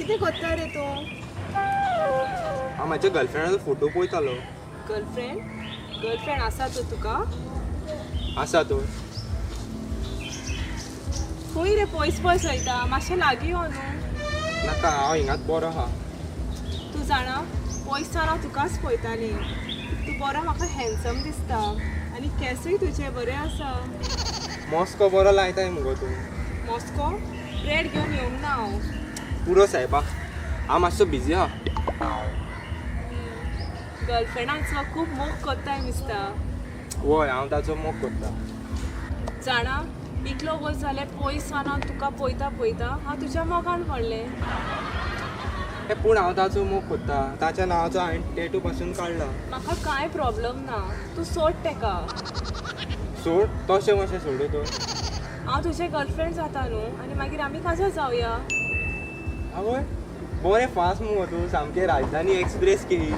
कितें करता रे तूं? हांव म्हाज्या गर्लफ्रेंडाचो फोटो पळयतालो. गर्लफ्रेंड? गर्लफ्रेंड आसा तर तुका? आसा तर. खंय रे पयस पयस वयता, मातशें लागीं यो न्हू. नाका, हांव हिंगाच बरो आहा. तूं जाणा, पयस सावन हांव तुकाच पळयतालें. तूं बरो म्हाका हँडसम दिसता आनी केंसूय तुजे बरे आसा. मॉस्को बरो लायताय मुगो तूं. मॉस्को? ब्रेड घेवन येवंक ना हांव. पुरो सायबा, हांव मातसो बिजी आहा. गर्लफ्रेंडाचो खूब मोग करताय दिसता. वय, हांव ताचो मोग करता. जाणा, इतलो वर्स जालें पयस सावन हांव तुका पळयता पळयता हांव तुज्या मोगान पडलें. ए, पूण हांव ताचो मोग करता. ताच्या नांवाचो हांवें टॅटू पासून काडला. म्हाका कांय प्रॉब्लम ना, तूं सोड तेका. सोड? तशें कशें सोडूं तर? हांव तुजें गर्लफ्रेंड जाता न्हू आनी मागीर आमी काजार जावया. आवय, बरें फास्ट मुगो तूं, सामकें राजधानी एक्सप्रेस केली.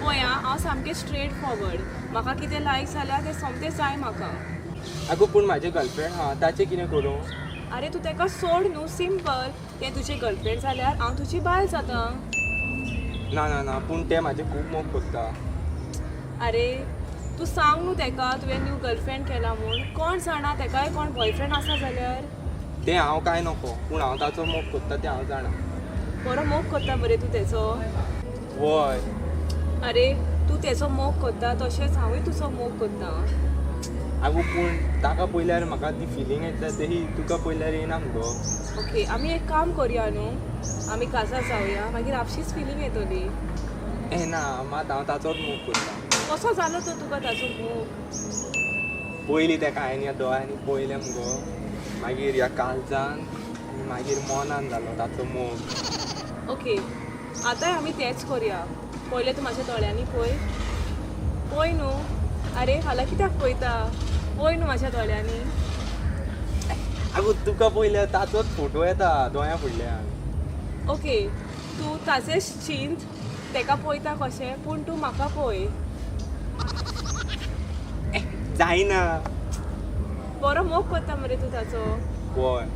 पळय आं, हांव सामकें स्ट्रेट फॉवर्ड. म्हाका कितें लायक जाल्यार तें सोमतें जाय म्हाका. आगो, पूण म्हाजें गर्लफ्रेंड आहा, ताचें कितें करूं? आरे, तूं तेका सोड न्हू, सिंपल. तें तुजें गर्लफ्रेंड जाल्यार हांव तुजी बायल जाता. ना ना ना, पूण तें म्हाजें खूब मोग करता. आरे, तूं सांग न्हू तेका तुवें न्यू गर्लफ्रेंड केला म्हूण. कोण जाणा, तेकाय कोण बॉयफ्रेंड आसा जाल्यार. तें हांव कांय नको, पूण हांव ताचो मोग करता तें हांव जाणा. बरो मोग करता मरे तूं तेचो. वय. आरे, तूं तेचो मोग करता तशेंच हांवूय तुजो मोग करता. आगो, पूण ताका पळयल्यार म्हाका ती फिलींग येता तेही तुका पळयल्यार येना मुगो. ओके, आमी एक काम करुया न्हू, आमी काजार जावया, मागीर आपशीच फिलींग येतली. ए ना, मात हांव ताचोच मोग करता. कसो जालो तर तुका ताचो मोग? पयलीं तेका हांवें ह्या दोळ्यांनी पळयलें मुगो, मागीर ह्या काळजान आनी मागीर मनान जालो ताचो मोग. ओके, आतांय आमी तेंच करुया. पयलें तूं म्हाज्या दोळ्यांनी पळय. पळय न्हू. आरे, फाल्यां कित्याक पळयता? पळय न्हू म्हाज्या दोळ्यांनी. आगो, तुका पळयल्यार ताचोच फोटो येता दोळ्यां फुडल्यान. ओके, तूं ताचेंच चिंत, तेका पळयता कशें, पूण तूं म्हाका पळय. जायना. बरो मोग करता मरे तूं ताचो. वय.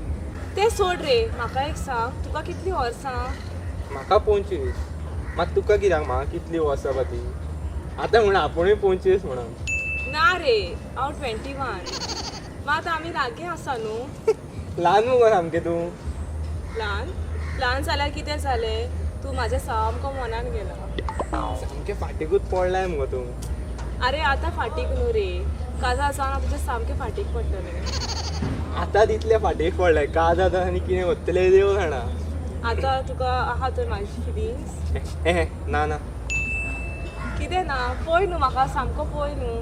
तें सोड रे, म्हाका एक सांग, तुका कितलीं वर्सां? म्हाका 25. मात तुका कित्याक म्हाका कितलीं वर्सां बा ती आतां म्हण आपुणूय 25 म्हणून. ना रे, हांव 21. मात आमी लागीं आसा न्हू. ल्हान मुगो सामकें तूं. ल्हान ल्हान जाल्यार कितें जालें? तूं म्हाज्या सामको मनान गेला. सामकें फाटीकूच पडलाय मुगो तूं. आरे, आतां फाटीक न्हू रे, काजार जावन हांव तुज्या सामकें फाटीक पडटलें. आतां तितले फाटीक पडले, काजार जाता आनी कितें करतलें देव जाणा. आतां तुका आहा तर म्हाजी फिलिंग्स? ए ना ना. कितें ना? पळय न्हू म्हाका, सामको पळय न्हू.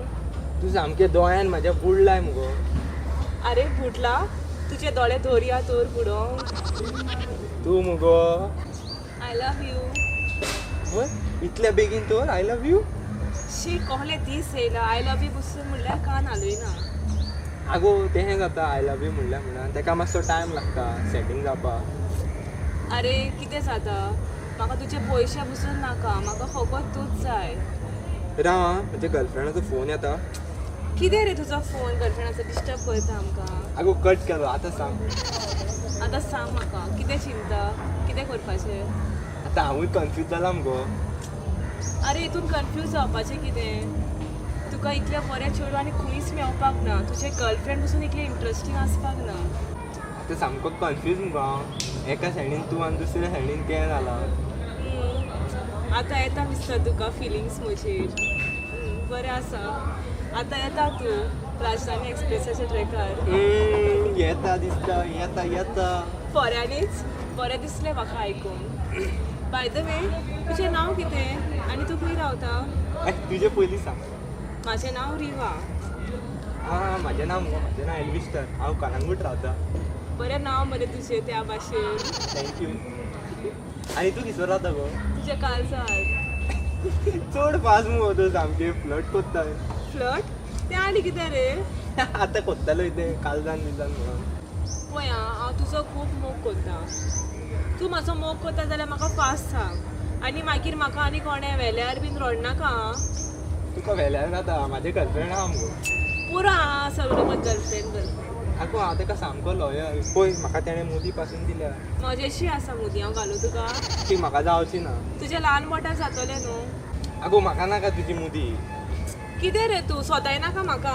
तूं सामकें दोळ्यान म्हाज्या बुडलाय मुगो. आरे, बुडला? तुजे दोळे दर्या तर बुडोवंक. तूं मुगो. I love you. वय, इतल्या बेगीन तर I love you? शी, कहले दीस येयला. I love you बसून म्हणल्यार कान हालयना. आगो, तें जाता, I love you म्हणल्यार म्हणून तेका मातसो टायम लागता सेटींग जावपाक. आरे, कितें जाता, म्हाका तुजे पयशे बसून नाका, म्हाका फकत तूंच जाय. राव आं, म्हज्या गर्लफ्रेंडाचो फोन येता. कितें रे तुजो फोन गर्लफ्रेंडाचो डिस्टर्ब करता आमकां? आगो, कट केलो, आतां सांग. आतां सांग म्हाका, कितें चिंता, कितें करपाचें? आतां हांवूय कन्फ्यूज जाला मुगो. आरे, हितून कन्फ्यूज जावपाचें कितें? तुका इतलें बरें चेडूं आनी खंयच मेवपाक ना. तुजें गर्लफ्रेंड पसून इतलें इंट्रस्टींग आसपाक ना. आतां सामको कन्फ्यूज मुगो हांव. एका सायडीन तूं आनी दुसऱ्या सायडीन तें जालां. आतां येता दिसता तुका फिलिंग्स म्हजेर. बरें आसा, आतां येता तूं राजधानी एक्सप्रेसाच्या ट्रॅकार. येता दिसता, येता येता. खऱ्यांनीच बरें दिसलें म्हाका आयकून. बाय the way, तुजें नांव कितें आनी तूं खंय रावता? ए, तुजें पयलीं सांग. म्हाजें नांव रिवा. आं, म्हाजें नांव मुगो, म्हाजें नांव एल्विस्टर. हांव कलंगूट रावता. बरें नांव मरे तुजें त्या भाशेन. Thank you. आनी तूं खंयसर रावता गो? तुज्या काळजार. चड फास्ट मुगो तूं, सामकें फ्लर्ट कोत्ता. फ्लर्ट? तें आनी कितें रे? आतां कोत्तालो तें काळजान बिळजान म्हणून. पळय आं, हांव तुजो खूब मोग करता. तूं म्हाजो मोग करता जाल्यार म्हाका फास्ट सांग आनी मागीर म्हाका आनी कोणें व्हेल्यार बीन रडनाका आं. तुका व्हेल्यार जाता, म्हाजें गर्लफ्रेंड आहा मुगो. पुरो आं, सगळें गर्लफ्रेंड गर्लफ्रेंड. आगो हांव तेका सामको लॉयल. पळय म्हाका तेणें मुदी पासून दिल्या. म्हजेशी आसा मुदी, हांव घालूं तुका? ती म्हाका जावची ना. तुज्या ल्हान बोटार जातलें न्हू. आगो म्हाका नाका तुजी मुदी. कितें रे तूं सोदाय नाका म्हाका.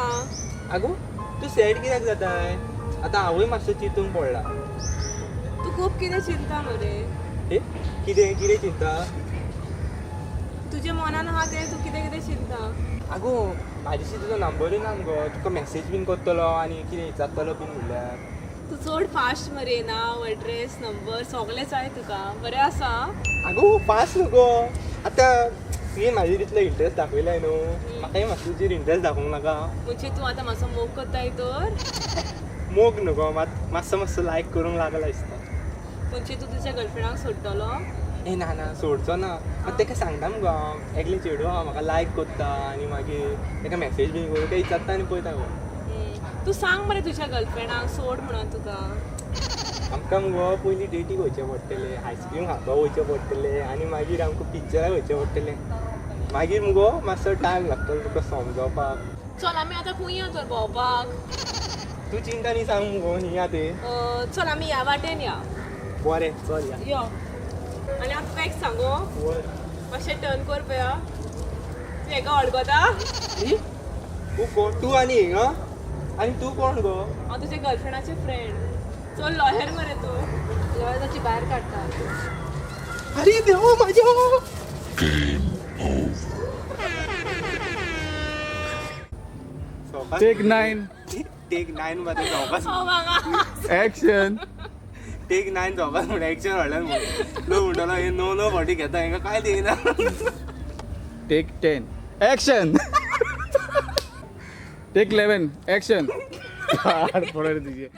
आगो तूं सॅड कित्याक जाताय? आतां हांवूय मातसो चिंतूंक पडला. तूं खूब कितें चिंता मरे. ए कितें कितें चिंता? तुज्या मनान आहा तें तूं कितें कितें चिंता. आगो म्हाजेशी तुजो नंबरूय ना मुगो. तुका मॅसेज बीन करतलो आनी कितें विचारतलो बीन म्हणल्यार. तूं चड फास्ट मरे. नांव, एड्रेस, नंबर सगळें जाय तुका. बरें आसा. आगो फास्ट न्हू गो. आतां तुवें म्हाजेर इतलो इंट्रस्ट दाखयलाय न्हू, म्हाकाय मातसो तुजेर इंट्रस्ट दाखोवंक नाका? म्हणजे तूं आतां मातसो मोग करताय तर? मोग न्हू गो, मात मातसो मातसो लायक करूंक लागला दिसता. म्हणजे तूं तुज्या गर्लफ्रेंडाक सोडटलो? ए ना ना, सोडचो ना. मात तेका सांगता मुगो हांव, एकलें चेडूं आहा म्हाका लायक करता आनी मागीर तेका मॅसेज बीन करून तेका विचारता आनी पळयता गो. तूं सांग मरे तुज्या गर्लफ्रेंडाक सोड म्हणून तुका. आमकां मुगो पयलीं डेटीक वयचें पडटलें, आयस्क्रीम खावपाक वयचें पडटलें आनी मागीर आमकां पिक्चराक वयचें पडटलें. मागीर मुगो मातसो टायम लागतलो तुका समजोवपाक. चल आमी आतां खंय या तर भोंवपाक? तूं चिंता न्ही, सांग मुगो खंय या तें. चल आमी ह्या वाटेन या. बरें चल या. यो. आनी हांव तुका एक सांगू? बरें. मातशें टर्न कर पळया. तूं हेका वळखता? ई? तूं कोण? तूं आनी हिंगा आनी तूं कोण गो? हांव तुज्या गर्लफ्रेंडाचें फ्रेंड. चल लॉयर मरे तूं. लॉयर ताची भायर काडटा. अरे देवा माझ्या. टेक 9. टेक 9 मध्ये जावपास. हांव हांगा. ऍक्शन. टेक 9 जावपास म्हण एक्शन हाडल्यान म्हणून लोक म्हणटलो हे नो नो फावटी घेता, हेंका काय दिना. Take 10 action. Take 11 action. पडले तुझे.